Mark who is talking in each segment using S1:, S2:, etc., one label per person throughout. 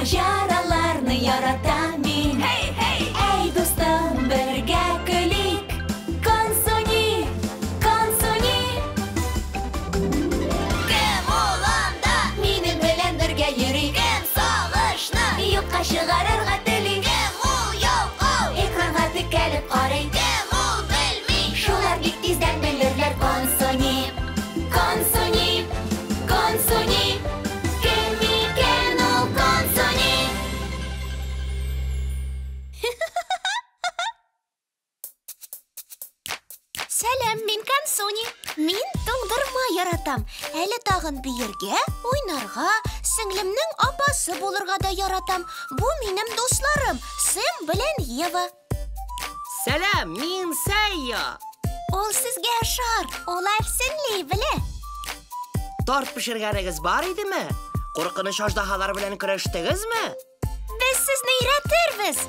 S1: Маҗараларны яратам мин. Hey, hey! Әй, дустым, бергә көлик. Консуни, Консуни. Кем ул анда? Минем белән бергә йөри. Кем сагышны юкка чыгарырга тели? Кем ул ялкау? Экранга текәлеп карый. Кем ул белми? Шулар бик тиздән белерләр. Консуни, Консуни, Консуни. Кем икән ул Консуни?
S2: Сәлам, мин Консуни. Мин туңдырма яратам. Әле тагын биергә, уйнарга, сеңлемнең апасы булырга да яратам. Бу минем дусларым, Сэм белән Ева.
S3: Сәлам, мин Сәйя.
S2: Ул сезгә ошар, ул әфсенли белә.
S3: Торт пешергәнегез бар идеме? Куркыныч аждаһалар белән көрәштегезме?
S2: Без сезне өйрәтербез.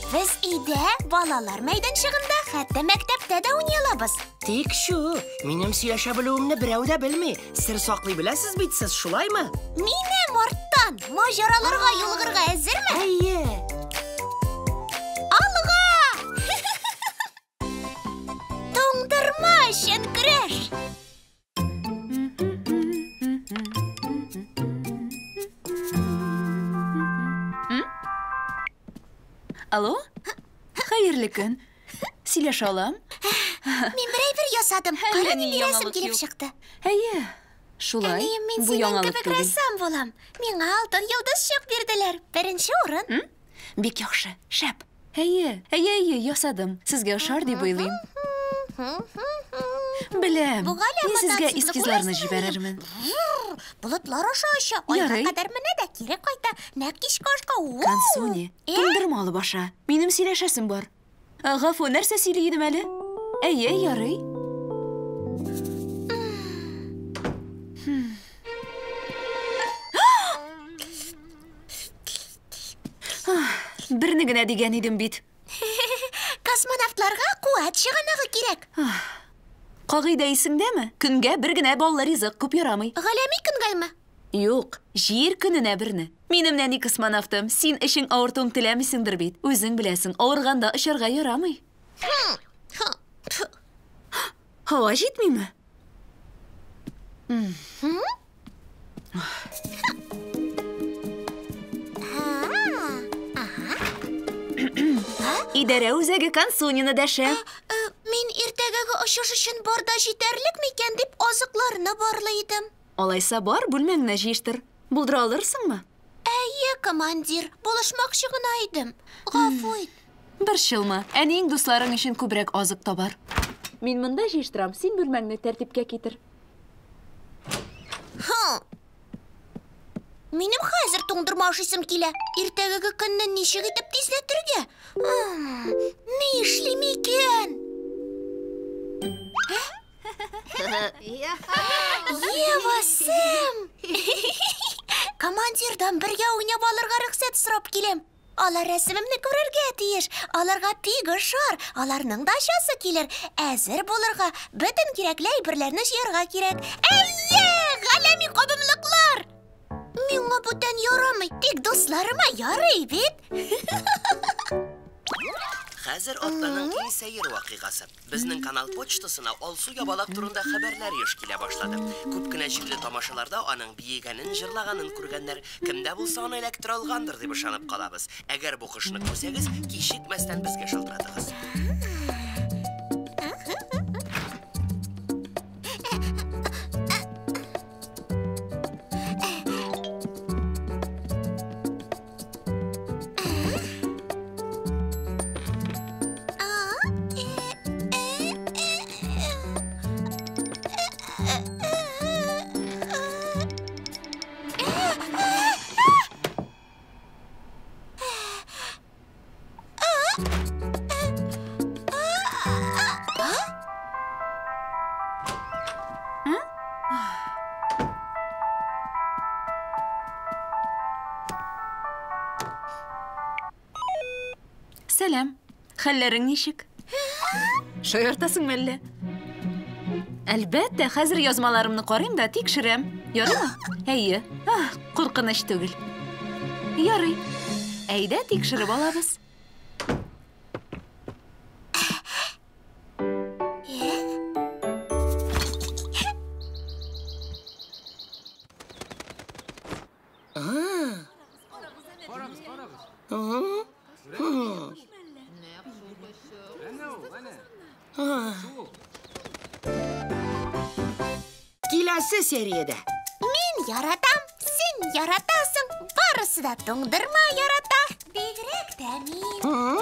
S2: Без өйдә, балалар мәйданчыгында, хәтта мәктәптә дә уйный алабыз.
S3: Тик шу, минем сөйләшә белүемне берәү дә белми. Сер саклый беләсез бит сез, шулаймы?
S2: Минем арттан маҗараларга юлыгырга әзерме?
S3: Әйе.
S2: Алга! Туңдырма өчен көрәш!
S4: Алло? Хәерле көн. Сөйләшә алам?
S2: Мин бер әйбер ясадым.
S4: Әллә
S2: Кара
S4: ни
S2: нинди рәсем
S4: яңалык
S2: килеп
S4: юк.
S2: чыкты.
S4: Әйе. Шулай.
S2: Әнием, мин
S4: Бу
S2: синең
S4: яңалык
S2: кебек
S4: түгел.
S2: рәссам булам. Миңа алтын йолдызчык бирделәр. Беренче урын.
S4: Бик яхшы. Шәп. Әйе, әйе, әйе, ясадым. Сезгә ошар дип уйлыйм. Беләм.
S2: Бу галәм
S4: Мин сезгә
S2: мотоциклы
S4: эскизларны
S2: күрәсеңме?
S4: җибәрермен.
S2: Болытлар аша оча, айга
S4: Ярый.
S2: кадәр менә дә кире кайта. Нәкъ кичке ашка. Уу!
S4: Консуни,
S2: Э?
S4: туңдырма алып аша. Минем сөйләшәсем бар. Гафу, нәрсә сөйли идем әле? Әйе, ярый. Берне генә дигән идем бит.
S2: Космонавтларга куәт чыганагы кирәк.
S4: Кагыйдә исеңдәме? Көнгә бер генә баллы ризык күп ярамый.
S2: Галәми көнгәме?
S4: Юк, җир көненә берне. Минем нәни космонавтым, син эчең авыртуың теләмисеңдер бит. Үзең беләсең, авырганда очарга ярамый. Һава җитмиме? Идарә үзәге Консунина дәшә.
S2: Мин иртәгәге очыш өчен бар да җитәрлек микән дип азыкларны барлый идем.
S4: Алайса бар, бүлмәңне җыештыр. Булдыра алырсыңмы?
S2: Әйе, командир, булышмакчы гына идем. Гафу ит.
S4: Борчылма, әниең дусларың өчен күбрәк азык табар. Мин монда җыештырам, син бүлмәңне тәртипкә китер.
S2: Хм. Минем хәзер туңдырма ашыйсым килә. Иртәгәге көнне ничек итеп тизләтергә? Ни эшлим икән? Ева, Сэм! Командирдан бергә уйнап алырга рөхсәт сорап киләм. Алар рәсемемне күрергә тиеш. Аларга бик ошар. Аларның да очасы килер. Әзер булырга, бөтен кирәкле әйберләрне җыярга кирәк. Әйе, галәми кабымлыклар! Миңа бүтән ярамый, тик дусларыма ярый бит.
S3: Хәзер атнаның иң сәер вакыйгасы. Безнең канал почтасына Алсу Ябалак турында хәбәрләр еш килә башлады. Күп кенә җирле тамашаларда аның биегәнен, җырлаганын күргәннәр. Кемдә булса аны эләктерә алгандыр дип ышанып калабыз. Әгәр бу кошны күрсәгез, кичекмәстән безгә шалтыратыгыз.
S4: Сәлам. Хәлләрең ничек? Шаяртасыңмы әллә? Әлбәттә, хәзер язмаларымны карыйм да тикшерәм. Ярыймы? Әйе. Ах, куркыныч түгел. Ярый. Әйдә тикшереп алабыз.
S3: Киләсе сериядә.
S2: Мин яратам, син яратасың, барысы да туңдырма ярата. Бигрәк тә мин.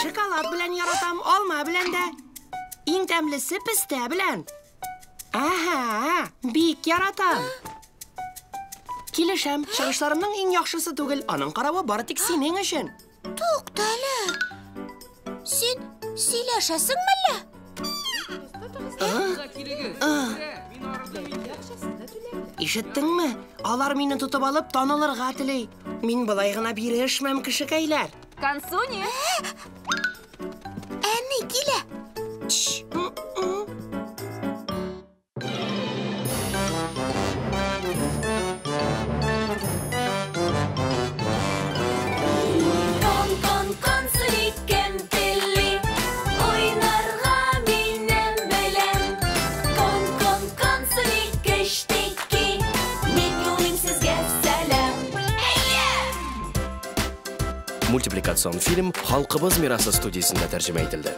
S3: Шоколад белән яратам, алма белән дә. Иң тәмлесе пестә белән. Аһа, бик яратам. Килешәм, чыгышларымның иң яхшысы түгел, аның каравы бары тик синең өчен.
S2: Тукта әле. Син сөйләшәсеңме әллә?
S3: Ишеттеңме? Алар мине тотып алып танылырга тели. Мин болай гына бирешмәм, кешекәйләр.
S4: Консуни!
S2: Әни килә.
S3: Чш.
S1: Кон, кон, консуни, кем тели? Уйнарга минем белән. Кон, кон, консуни, кечтеки. Мин юлыйм сезгә сәлам. Әйе!
S3: Мультипликацион фильм Халкыбыз мирасы студиясендә тәрҗемә ителде.